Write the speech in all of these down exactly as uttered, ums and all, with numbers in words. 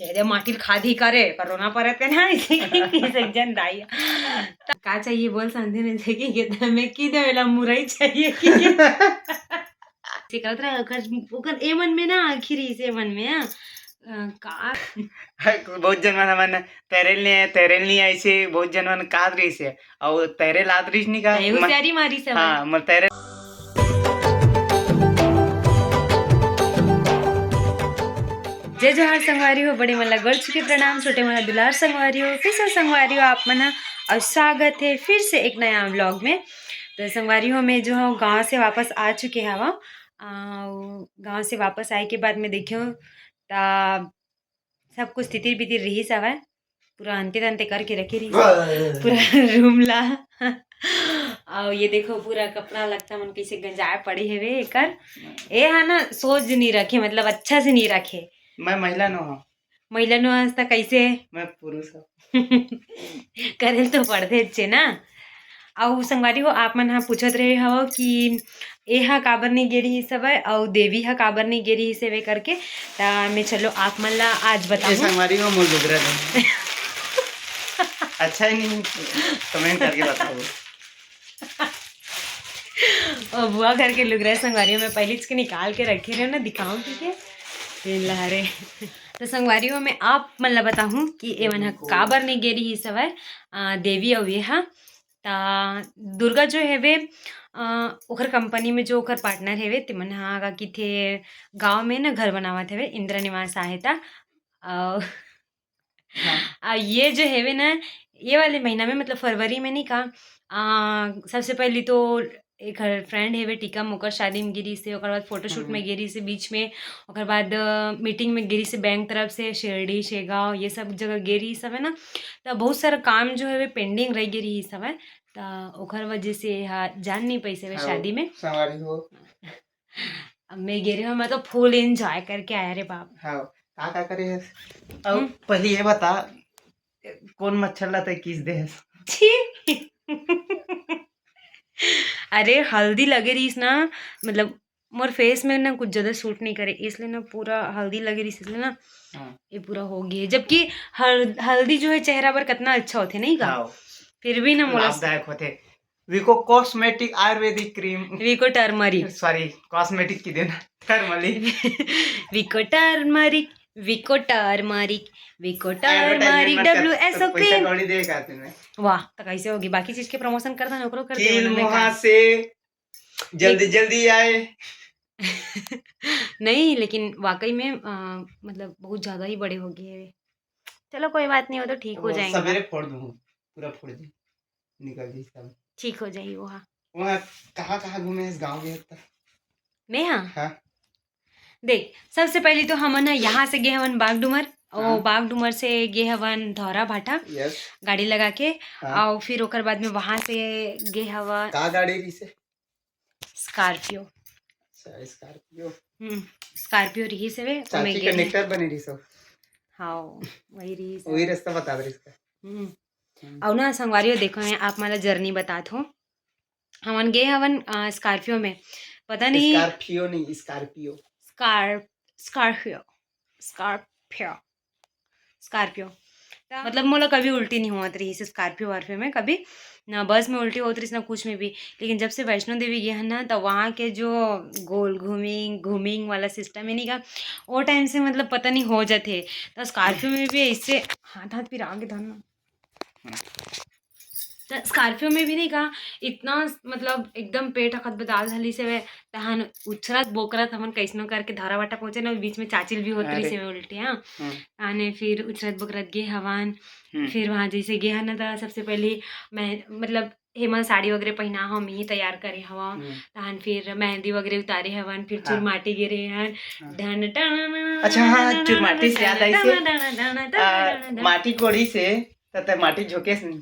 ये दे माटी ल खादी करे, कोरोना परत के ना, इसे की, की सज्जन दाई। त का चाहिए बोल समझे नहीं थे कि, कि मैं की दे, मेला मुरई चाहिए कि। से करत रहा, ओकर, ओकर ए मन में ना, आखिर इसे मन में, हाँ। अ, का बहुत जन मन, हमन तैरेल नहीं आए, तैरेल नहीं आए, इसे बहुत जन मन काद रही से, और तैरेल आद रही नहीं का, तय म-, होशियारी मारी से हाँ, भाई। मल तैरे जय जोहार संगवारी हो, बड़े मन ला गोड़ छुके प्रणाम, छोटे मन ला दुलार संगवारी हो, कैसे संगवारी हो आप मन ह? और स्वागत है फिर से एक नया व्लॉग में। तो संगवारी हो, मैं जो हूँ गाँव से वापस आ चुके हवा। आ, गाँव से वापस आए के बाद मैं देखियो ता सब कुछ तितिर बितिर रिहिस हवय, पूरा अंते तंते करके रखे रिहिस पूरा रूम ला। और ये देखो पूरा कपड़ा लत्ता मन कैसे गंजाए पड़े हवे एकर। ए हा ना सोच नहीं रखे, मतलब अच्छा से नहीं रखे। मैं महिला नो हूँ। महिला नो हस त कैसे? मैं पुरुष हूँ। करे ल तो पड़थे छे ना। अउ संगवारी हो, आप मन ह पूछत रहे हव कि एहा काबर नहीं गे रिहिस हवय अउ देवी ह काबर नहीं गे रिहिस हवय करके, त मैं चलो आप मन ला आज ए बताहूँ। संगवारी हो, मोर लुगरा दे। अच्छा ही नहीं, कमेंट करके बताओ। ओ बुआ घर के लुगरा संगवारी हो, मैं पहली के निकाल के रखे रहे ना, दिखाऊं ठीक है? तेन लहरे। तो संगवारी हो, मैं आप मन ला बताहूँ कि एमन ह काबर नहीं गे रिहिस हवय, अ, देवी अउ ये ह। त दुर्गा जो हेवे, अ, ओखर कंपनी में जो ओखर पार्टनर हेवे, तेमन ह का किथे गाँव में ना घर बनावत हेवे, इंदिरा निवास आहे त। अउ हाँ। आ, ये जो हेवे ना, ये वाले महीना में, मतलब फरवरी में नहीं का, आ, सबसे पहली तो एक हर फ्रेंड हेवे टीका, ओकर शादी में गे रिहिस हे, ओकर बाद फोटोशूट में हम्म। गे रिहिस हे बीच में, ओकर बाद अ, मीटिंग में गे रिहिस हे बैंक तरफ से, शिरडी, शेगांव, ये सब जगह गे रिहिस हवे ना, त बहुत सारा काम जो हेवे पेंडिंग रह गे रिहिस हवे, त ओकर वजह से हा जान नहीं पाइस हवे हाँ, शादी में। संगवारी हो। अब मैं गे रहे हूँ, मैं तो फुल एंजॉय करके आया रे बाप। हाँ, का का करे हस? अउ हम्म। पहले ये बता, कौन मच्छर ला तय किस दे हस? छी। अरे हल्दी लगे रहीस ना, मतलब मोर फेस में ना कुछ ज्यादा सूट नहीं करे, इसलिए ना पूरा हल्दी लगे रहीस, इसलिए ना हाँ। ये पूरा हो गया। जबकि हल-, हल्दी जो है चेहरा पर कितना अच्छा होते नहीं का? हाँ। फिर भी ना मोला लाभदायक होते। Vicco cosmetic Ayurvedic cream. Vicco turmeric. Sorry, cosmetic की देना, turmeric. Vicco turmeric, Vicco turmeric, Vicco turmeric, advertisement मत कर, डब्ल्यू एस ओ तो पैसा क्रीम। कौड़ी देगा तुम्हें। वाह, तो कैसे होगी? बाकी चीज के प्रमोशन करता ना, ओकरो कर दे, कील उन्होंने मुहा कहा। से जल्दी, एक जल्दी आए। नहीं, लेकिन वाकई में, अ, मतलब बहुत ज्यादा ही बड़े हो गए हैं। चलो कोई बात नहीं, वो तो ठीक हो वो जाएंगे। सवेरे फोड़ दूँ, पूरा फोड़ दूँ, निकल जाए सब। ठीक हो जाए वो, हाँ। वहाँ कहाँ, कहाँ घूमे इस गाँव में इतना? मैं हाँ? हाँ। देख, सबसे पहले तो हमन ह यहाँ से गे हवन बागडूमर, और हाँ। बागडूमर से गे हवन धौरा भाटा, यस। गाड़ी लगा के, हाँ। और फिर ओकर बाद में वहाँ से गे हवन का गाड़ी रही से? स्कॉर्पियो। अच्छा, स्कॉर्पियो। हम्म, स्कॉर्पियो रही से वे, तो मैं चाची गे कंडक्टर बने रही सब। हाँ, वही रही से। वही रास्ता बता दे इसका। हम्म। हम्म। और ना संगवारी हो, देखो मैं आप मला जर्नी बतात हूँ। हमन गे हवन, अ, स्कॉर्पियो में, पता नहीं। स्कॉर्पियो नहीं, Scorpio. Scar-, Scorpio, Scorpio, Scorpio. त मतलब मोला कभी उल्टी नहीं होवत रही से स्कॉर्पियो वार्पियो में कभी, ना बस में उल्टी होत रही ना कुछ में भी। लेकिन जब से वैष्णो देवी गे हन ना, त वहाँ के जो गोल घूमिंग, घूमिंग वाला सिस्टम है नहीं का, वो टाइम से मतलब पता नहीं हो जाते। त स्कॉर्पियो में भी ऐसे हाथ, हाथ पिरा के धरना। हम्म। त स्कॉर्पियो में भी नहीं का, इतना मतलब एकदम पेट अखत बदाल धली से वे, तहन उछरत बोकरत हमन कैसनो करके धौरा बाटा पहुंचे ना, बीच में चाचिल भी होत रही अरे। से वे उल्टी, हाँ। हम्म। आने फिर उछरत बोकरत गे हवन, हम्म। फिर वहाँ जैसे गे हन ना, त सबसे पहले मैं, मतलब, हेमन साड़ी वगैरह पहना हो, मी तैयार करे हवा, हम्म। तहन फिर मेहंदी वगैरह उतारे हवन, फिर हाँ। चुरमाटी गे रहे हन, हाँ। ढन टन, अच्छा, हाँ, ढन टन, चुरमाटी से याद आई से, ढन टन, ढन टन, आ, ढन टन। माटी कोड़ी से, त तय माटी झोंकेस नहीं।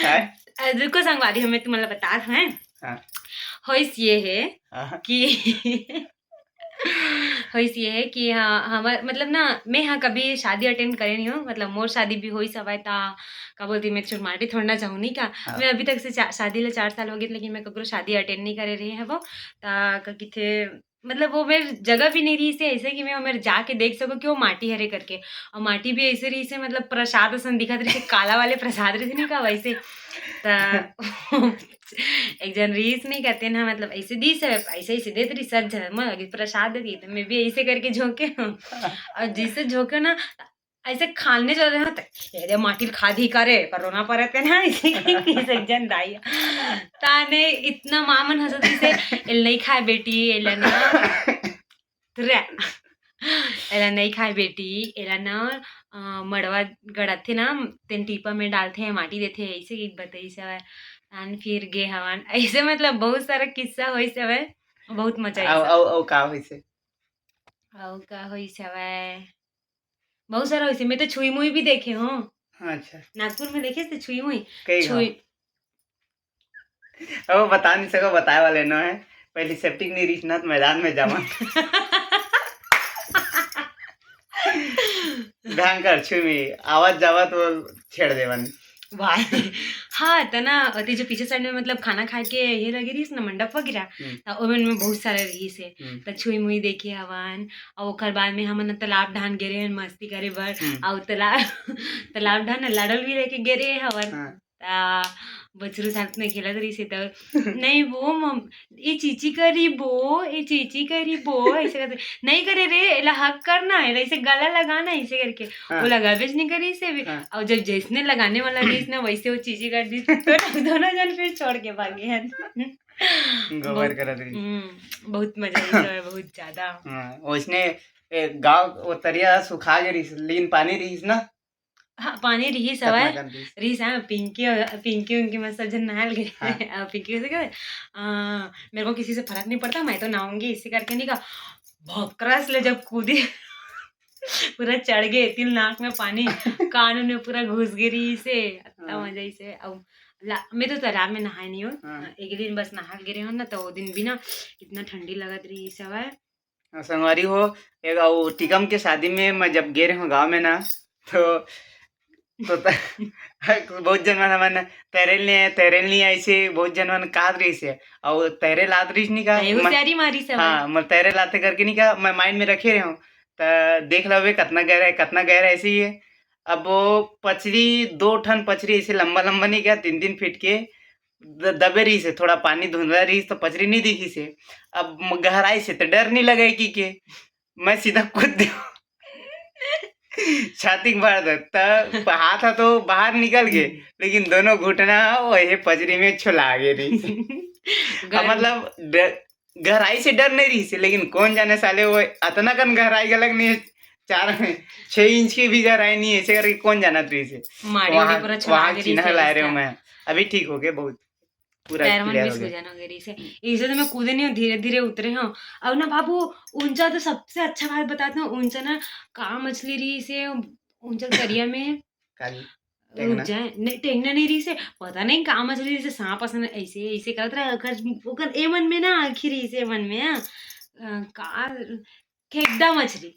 हैं? अ, रुको संगवारी, हमें तुम्हारा बता हैं। हाँ। होइस ये है हाँ। कि होइस ये है कि हाँ, हमर, मतलब ना, मैं हाँ कभी शादी अटेंड करे नहीं हूँ, मतलब मोर शादी भी होइस हवय ता, का बोलती, मैं चुरमाटी थोड़ा ना चाहूँ नहीं का। हाँ। मैं अभी तक से चा-, शादी ला चार साल हो गए, लेकिन मैं ककरो शादी अटेंड नहीं करे रही है वो, ता का किथे मतलब वो मेर जगह भी नहीं रहिसे ऐसे कि मैं ओमेर जाके देख सकूं कि वो माटी हरे करके। और माटी भी ऐसे रहिसे, मतलब प्रसाद असन दिखत रहिसे, काला वाले प्रसाद रहिसे नहीं का वैसे। त एक जन रहिस नहीं कहते ना, मतलब ऐसे दिस है, ऐसे ऐसे देत रहिस सब झन, मैं लगे प्रसाद दे दी, तो मैं भी ऐसे करके झोंके हूँ। और जैसे झोंके ना, ऐसे खाने चले हो तो, "ये दे माटी ल खा दी का रे?" पर रोना पड़त है ना, ऐसे कि एक जन दाई। ताने इतना मामन हंसत रहिसे, "एल नहीं खाए बेटी, एला ना, तुरे, एला नहीं खाए बेटी, एला ना, अ, मड़वा गड़ाथे ना, तेन टीपा में डालथे, माटी देथे," ऐसे कि बताइस हवय। तान फिर गे हवन, ऐसे मतलब बहुत सारा किस्सा होइस हवय, बहुत मजा आइस अउ, हवय। अउ, अउ का होइसे? अउ का होइस हवय? बहुत सारा होइसे, मैं तो छुई मुई भी देखे हूँ। अच्छा। नागपुर में देखे थे छुई मुई? कई छुई घाव? अब बता नहीं सको, बताए वाले न है। पहले सेप्टिक नहीं रहिस ना, तो मैदान में जावन। भयंकर छुई मुई, आवत जावत वो छेड़ देवन। भाई, हाँ, त ना, अति जो पीछे साइड में, मतलब, खाना खाए के ये लगे रहिस ना, मंडप वगैरह, हम्म। त ओमन में बहुत सारा रहिस हे। हम्म। त छुई मुई देखे हवन, अउ ओकर बाद में हमन तालाब ढान गे रहे हन मस्ती करे बर, हम्म। अउ तालाब, तालाब ढान लाडल भी लेके गे रहे हवन। हाँ। त बछरू साथ में खेलत रहिस हे, त, "नहीं वो मम-, ए चीची करी बो, ए चीची करी बो," ऐसे करते, "नहीं करे रे, एला हक करना, एला ऐसे गला लगाना," ऐसे करके। हाँ। वो लगाबेच नहीं करिस हे भी। हाँ। अउ जब जैसने लगाने वाला रहिस ना, वैसे वो चीची कर दिस, तो दोनों जन फिर छोड़ के भागे हन। गोबर बहुत, करत रहिस। हम्म, बहुत मजा आइस हवय, बहुत ज्यादा। हाँ, वैसने, ए, गाँव वो तरिया सुखा गे रहिस, लेकिन पानी रहिस ना। हाँ, पानी रहिस कतना हवय। कन रहिस? रहिस, हाँ, पिंकी अउ, पिंकी उंकी में सब झन नहाए ल गे। हाँ। अउ पिंकी कइसे कहे, "अ, मेरे को किसी से फर्क नहीं पड़ता, मैं तो नहाऊंगी," इसी करके नहीं का, भोकरस ले जब कूदी, पूरा चढ़ गे, तिल नाक में पानी, कान में पूरा घुस गे रहिस हे, अतना हाँ। मजा आइस हे। अउ ला-, मैं तो तालाब में नहाए नहीं हूँ। हाँ। एक दिन बस नहा गे रहे हूँ ना, तो वो दिन भी ना इतना ठंडी लगत रहिस हवय। हाँ, संगवारी हो, एक अउ टीकम के शादी में मैं जब गे रहे हूँ गाँव में ना, तो, तो त-, बहुत जन मन, हमन तैरे ले, तैरे ले ऐसे बहुत जन मन कात रहिस हे, अउ तैरे लात रहिस नहीं का, तैं मैं, होशियारी मारिस हवय। हाँ, मैं तैरे लाते करके नहीं का, मैं mind में रखे रहे हूँ, त देख लवे कतना गहरा है, कतना गहरा ऐसे ही है। अब वो पचरी, दो ठन पचरी ऐसे लंबा लंबा नहीं का, तीन तीन फीट के, द-, दबे रहिस हे, थोड़ा पानी धुंधला रहिस, तो पचरी नहीं दिखिस हे। अब म-, गहराई से तो डर नहीं लगे कि के, मैं सीधा कूद दे। छाती के भर दे, त हाथ ह तो बाहर निकल गे, हम्म। लेकिन दोनों घुटना वही पचरी में छुला गे रहिस हे। अब गरम। मतलब, ड-, गहराई से डर नहीं रहिस हे, लेकिन कौन जाने साले वो अतना कन गहराई घलक नहीं हे, चार, छह इंच की भी गहराई नहीं हे, ऐसे करके कौन जानत रहिस हे। माड़ी उड़ी वहाँ, पूरा छुला वहाँ गे रहिस चिन्ह हे लाए रहे हूँ इसका। मैं। अभी ठीक हो गए बहुत, पूरा पैर मन clear भी हो गया। सूजन हो गे रहिस हे। हम्म। इसे तो मैं कूदे नहीं हूँ, धीरे धीरे उतरे हूँ। अब ना बाबू, ऊंचा तो सबसे अच्छा बात बताते हूँ, ऊंचा ना का मछली रहिस हे, ऊंचा दरिया में। काली। टेंगना। ऊंचा, नहीं, टेंगना नहीं रहिस हे, पता नहीं का मछली रहिस हे, सांप असन ऐसे, ऐसे करत रहा, ओकर, ओकर ए मन में ना, आँखी रहिस हे ए मन में, हाँ। अ, का, खेकदा मछली।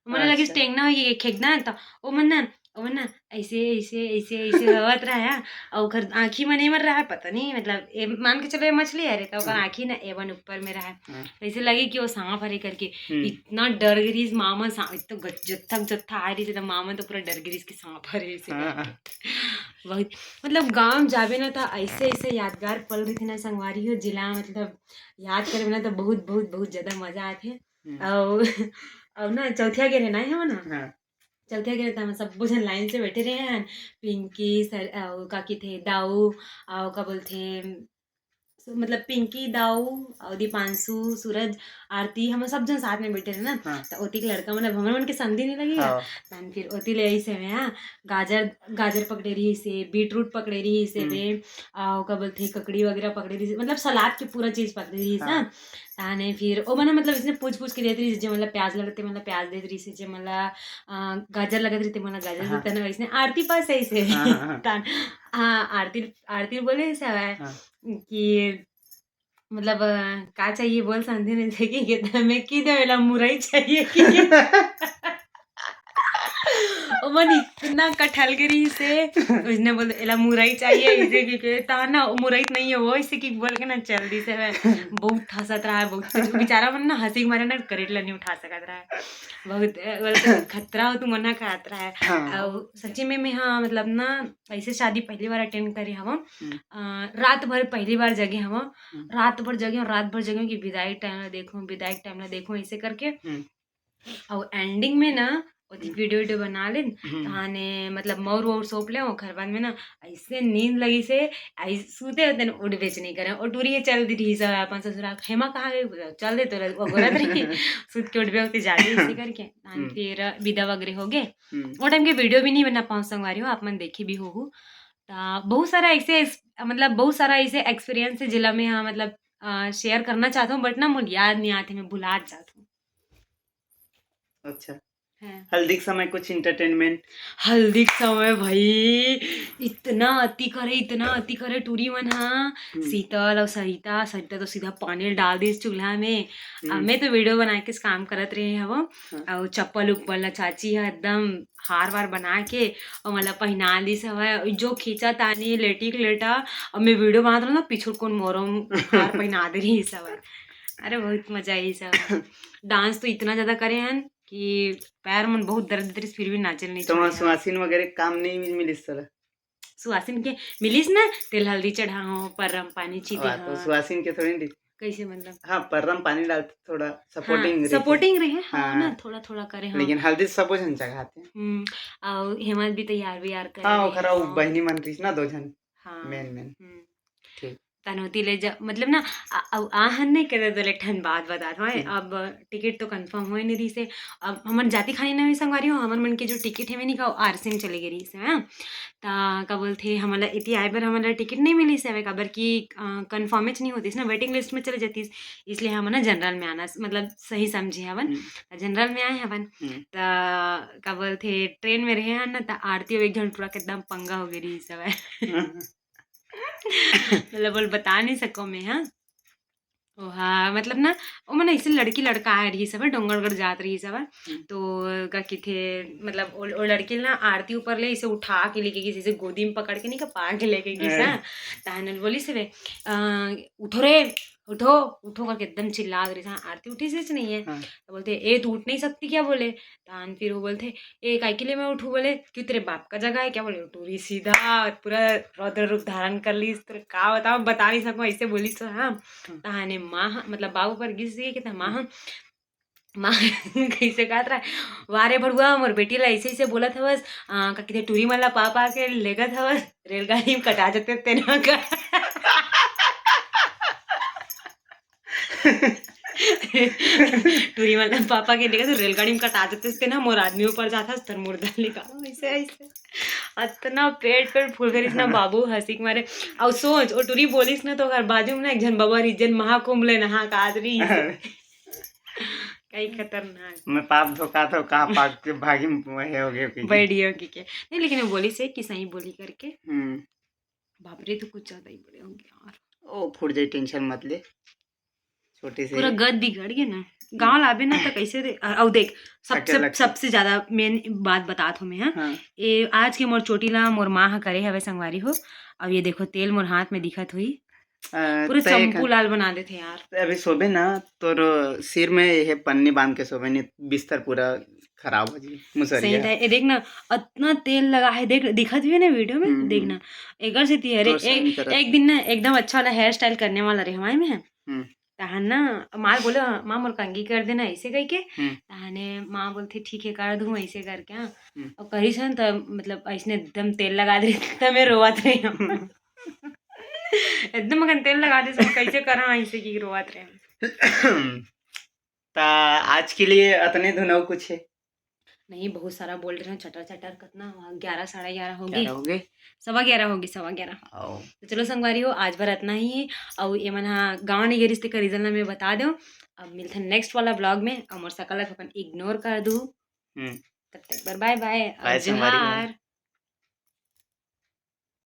मोला लगिस अच्छा। टेंगना होही, ये खेकदा हे, त ओ मन ना, ओ मन ना, ऐसे, ऐसे, ऐसे, ऐसे होवत रहा, हाँ। अउ ओकर आँखी मन ए मन रहा, पता नहीं, मतलब, ए, मान के चलो, ये मछली हरे, त ओकर हाँ। आँखी ना ए मन ऊपर में रहा। हाँ। ऐसे लगे कि वो सांप हरे करके। हम्म। इतना डर गे रहिस, माँ मन सा-, इतना गज-, जत्था जत्था आए रहिस, त माँ मन तो पूरा डर गे रहिस कि सांप हरे ऐसे हाँ। करके। बहुत, मतलब, गाँव जाबे ना, त ऐसे, ऐसे यादगार पल रहिथे ना, संगवारी हो, जिला, मतलब, याद करबे ना, त बहुत, बहुत, बहुत ज्यादा मजा आथे। हम्म। अउ, अउ ना, चौथिया गे रहे ना, हे ना? हाँ। चौथिया गे रहे, त हम सब झन line से बैठे रहे हन, पिंकी सर, अउ का कहिथे, दाऊ, अउ का बोलथे, सो, मतलब, पिंकी, दाऊ अउ दीपांशु, सूरज, आरती, हम सब झन साथ में बैठे रहे ना, हाँ। त ओती के लड़का मन, अब हमर मन के समधी नहीं लगी हाँ। तहन फिर ओती ले अइसे में, हाँ, गाजर, गाजर पकड़े रहिस हे, beetroot पकड़े रहिस हे हम्म। बे, अउ का बोलथे, ककड़ी वगैरह पकड़े रहिस हे, मतलब, सलाद के पूरा चीज पकड़े रहिस हे, हाँ। हाँ। ताने फिर ओ मन, मतलब, इसने पूछ पूछ के देत रहिस, जे, मतलब, प्याज लगते, मतलब, प्याज देत रहिस, जे, मतलब, अ, गाजर लगत रहिते, मतलब, गाजर हाँ। देते ना, वैसने आरती पास है इसे। हाँ, हाँ, हाँ। तान, हाँ, आरती, आरती बोले से हवय हाँ। कि मतलब, अ, का चाहिए बोल समझे नहीं थे कि कितना मैं की दे, मेला मुरई चाहिए कि। ओमन इतना कठल के रहिस हे, उसने बोल, "एला मुरई चाहिए," इसे कि के, ता ना, मुरई तो नहीं है वो, इसे कि बोल के ना चल दिस हे। बहुत हंसत रहा है, बहुत कुछ। बेचारा मन ना हंसी के मारे ना करेट ला नहीं उठा सकत रहा है। बहुत, अ, बोलते, "खतरा हो तुम मना खात रहा है।" हाँ। अउ सच्ची में मैं, हाँ, मतलब ना, ऐसे शादी पहली बार अटेंड करे हवं। हम्म। अ, रात भर पहली बार जगे हवं। हम्म। रात भर जगे हवं, रात भर जगे हवं कि विदाई टाइम ला देखूं, विदाई टाइम ला देखूं, ऐसे करके। हम्म। अउ एंडिंग में ना, ओती हम्म। वीडियो, वीडियो बना लेन, हम्म। तहाने मतलब मौर वौर सौंप ले, ओखर बाद में ना ऐसे नींद लगी से, आई सूते होते न उठबेच नहीं करे। और टूरी ये चल दी रही सब अपन ससुराल, "हेमा कहाँ गई?" बोला, "चल दे तो वो गोरत रही।" सूत के उठबे होते जाते इसे करके। तहान हम्म। फिर विदा वगैरह हो गए। हम्म। वो टाइम के वीडियो भी नहीं बना पाऊँ संगवारी हो, आप मन देखे भी हो। ता बहुत सारा ऐसे एस-, मतलब बहुत सारा ऐसे एक्सपीरियंस है जिला में, हाँ, मतलब, अ, शेयर करना चाहता हूँ, बट ना मोर याद नहीं आते, मैं भुलात जात हूँ। अच्छा। हाँ। हल्दी के समय कुछ एंटरटेनमेंट? हल्दी के समय भाई इतना अति करे, इतना अति करे टूरी मन हा। हम्म। शीतल और सरिता, सरिता तो सीधा पानी डाल दिस चूल्हा में। अब हम्म। मैं तो वीडियो बना के काम करत रहे हवं। हाँ। और चप्पल उप्पल ला चाची हा एकदम हार वार बना के और मतलब पहना दिस हवय। जो खींचा तानी लेटी के लेटा, अब मैं वीडियो बनात रहूं ना, पीछू कोन मोरो हार पहना दे रही हवय। अरे बहुत मजा आई सब। डांस तो इतना ज्यादा करे हन कि पैर मन बहुत दर्द देत रहिस, फिर भी नाचे नहीं तो वहाँ छोड़े हन। सुहासिन वगैरह काम नहीं मिलिस सर? सुहासिन के मिलिस ना, तेल हल्दी चढ़ाओ, परम पानी चीते वाह, तो हन। सुहासिन के थोड़ी नहीं। कैसे मतलब? हाँ, परम पानी डालते थोड़ा हाँ, सपोर्टिंग रहिस। सपोर्टिंग रहे, हाँ, हाँ। ना, थोड़ा थोड़ा करे, हाँ। लेकिन हल्दी सबो झन चघाते। हम्म, अउ हेमंत भी तैयार व्यार करे हाँ, रहे, ओखर अउ हाँ। बहिनी मन रहिस ना दो झन, हाँ। मेन, मेन। हम्म। ठीक। तनोती ले जा, मतलब ना, आ, अउ आहन नहीं करे तो ले ठन बात बतात हवं। हम्म। अब टिकट तो कंफर्म होए नहीं रहिस हे। अब हमन जाति खानी नहीं संगवारी हो, हमर मन के जो टिकट है नहीं का, आरसी में चले गए रहिस हे, हाँ। ता का बोलथे, हमन ला इति आए बर हमन ला टिकट नहीं मिलिस हवे, काबर कि, अ, कंफर्मेच नहीं होतिस ना, वेटिंग लिस्ट में चले जातिस, इसलिए हमन ना जनरल में आना, मतलब सही समझे हवन। हम्म। त जनरल में आए हवन। हम्म। त का बोलथे, ट्रेन में रहे हन ना, त आरती अउ एक झन टूरा के एकदम पंगा हो गए रहिस हवे। मतलब बोल बता नहीं सको मैं, हाँ। ओहा, मतलब ना, ओमन अइसे लड़की लड़का आए रहिस हवय, डोंगरगढ़ जात रहिस हवय। हम्म। तो का कहिथे, मतलब ओ, ओ लड़की ला ना आरती ऊपर ले इसे उठा के लेके गिस, इसे गोदी में पकड़ के नहीं का पार के लेके गिस, अरे। हाँ। तहान बोलिस हवय, "अ, उठो रे, उठो, उठो," करके एकदम चिल्ला दे रहिस, हाँ। आरती उठिस नहीं है। हाँ। तो बोलथे, "ए, तू उठ नहीं सकती क्या?" बोले। तहान फिर वो बोलथे, "ए, काय के लिए मैं उठूं?" बोले, "क्यों, तेरे बाप का जगह है क्या?" बोले, टूरी सीधा पूरा रौद्र रूप धारण कर लिस, तेरे का बताओ, बता नहीं सकूं, ऐसे बोलिस तो, हाँ। हम्म। तहाने माँ, मतलब बाबू पर गिस गई कि त माँ, हम्म। माँ कैसे कहत रहा, "वाह रे भड़ुआ, मोर बेटी ला ऐसे ऐसे बोलत हवस, आ, का किते टूरी मन ला पा पा के लेगत हवस, रेलगाड़ी में कटा जते तेना का।" टूरी मन ला पापा के लेके तो रेलगाड़ी में कटा देते थे ना, मोर आदमी ऊपर जाता तर मुर्दा लेकर ऐसे, ऐसे। अतना पेट, पेट फूल गए इतना बाबू हंसी के मारे। और सोच, ओ टूरी बोलिस ना तो ओकर बाजू में ना एक झन बाबा रहिस, जेन महाकुंभ ले नहा के आत रहिस। कई खतरनाक। मैं पाप धोखा था, कहाँ पाप के भागी में वहे हो गए कि बैठ गया कि के। नहीं, लेकिन वो बोलिस हे कि सही बोली करके। हम्म। बाप रे, तो कुछ ज्यादा ही बड़े हो गए यार। ओ, फूट जाई, टेंशन मत ले। छोटे से पूरा गद बिगड़ गए ना। गाँव लाबे ना त कैसे दे-, अ, अउ देख, सबसे, अकेला, अकेला। सबसे ज्यादा मेन बात बतात हूँ मैं, हाँ। हाँ। ए, आज के मोर चोटी ला मोर माँ ह करे हवे संगवारी हो। अब ये देखो, तेल मोर हाथ में दिखत हुई। अ, पूरा तय चंपू का-, लाल बना देथे यार। अभी सोबे ना, तोर सिर में ये पन्नी बांध के सोबे, नहीं बिस्तर पूरा खराब हो जी, मुसरिया। सही था। ए, देख ना, अतना तेल लगा है, देख, दिखत भी है ना वीडियो में, हम्म, देख हम्म। ना, एकर से ती-, अरे, तो सही एक, करत एक है। दिन ना एकदम अच्छा वाला हेयर स्टाइल करने वाला रे हमारे में है। हम्म। तहान ना, माँ बोले, "माँ, मोर कंघी कर देना," ऐसे कह के। हम्म। तहाने माँ बोलथे, "ठीक है, कर दूँ," ऐसे करके, हाँ। हम्म। और करिस हन, त मतलब, ऐसने एकदम तेल लगा दे, त मैं रोवत रही हूँ। एकदम अगर तेल लगा दे, कैसे करा, ऐसे की रोवत रहे हूँ। त आज के लिए अतने धुन, अउ कुछ है? नहीं, बहुत सारा बोल रहे हैं, चटर चटर, कितना हुआ? ग्यारह, साढ़े ग्यारह हो गए। ग्यारह हो गए? सवा ग्यारह हो गए, सवा ग्यारह। आओ। तो चलो संगवारी हो, आज भर इतना ही। अउ ये मन हा गाँव नहीं गे रिहिस तेकर रीजन ला मैं बता देव। अब मिलथन नेक्स्ट वाला ब्लॉग में। अउ मोर सकल ला अपन इग्नोर कर दू। हम्म। तब तक बर बाय बाय। बाय संगवारी हो। जोहार।